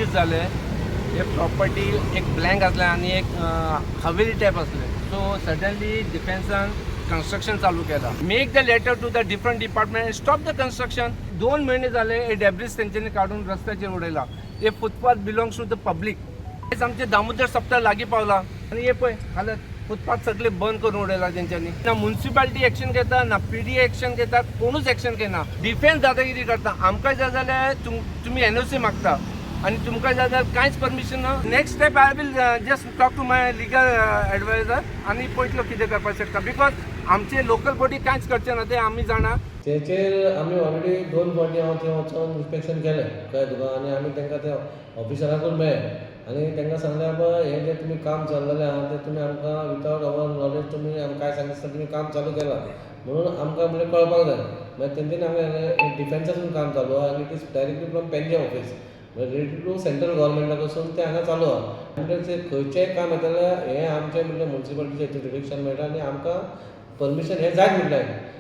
2 दीस जाले, हे प्रॉपर्टी एक ब्लँक आसलें आनी एक हवेली टायप आसलें. सो सडनली डिफेन्सान कन्स्ट्रक्शन चालू केलां. Make the letter to the different department, stop the construction. 2 म्हयने जाले, हे डेब्रीज तेंच्यांनी काडून रस्त्याचेर उडयला. हे footpath belongs to the public. आमचे दामोदर सप्ता लागीं पावला आनी हे पळय हालत, फुटपाथ सगळे बंद करून उडयला तेंच्यांनी. ना म्युन्सिपालिटी एक्शन घेता, ना पीडीए एक्शन घेता, कोणूच एक्शन घेना. डिफेन्स दादागिरी करता. आमकां जाय जाल्यार तुमी एनओसी मागता आनी तुमकां जाय जाल्यार कांयच परमिशन ना. Next step, I will just talk to my legal advisor आनी पळयतलो कितें करपाक शकता, because आमचे लोकल बॉडी कांयच करचें ना, तें आमी जाणा. तेचेर आमी ऑलरेडी दोन फावटी हांव थंय वचोन इन्स्पेक्शन केलें, कळ्ळें तुका? आनी आमी तांकां त्या ऑफिसराकूय मेळ्ळे आनी तांकां सांगलें, बाबा, हें जें तुमी काम चल्लेलें आहा तें तुमी आमकां विदावट our knowledge तुमी आमकां कांय सांगनासतना तुमी काम चालू केलां म्हणून आमकां म्हणजे कळपाक जाय. मागीर तेंच्यांनी आमकां सांगलें, डिफेन्सासून काम चालू आहा आनी it is directly from Panjim office, म्हणजे रिलेटेड टू सेंट्रल गव्हर्मेंटा कडसून तें हांगा चालू आहा. म्हणटकीर ते खंयचेंय काम येता जाल्यार हें आमचें म्हणजे म्युन्सिपालिटीचें हितून रिलेशन मेळटा आनी आमकां परमिशन हें जायत म्हटलें.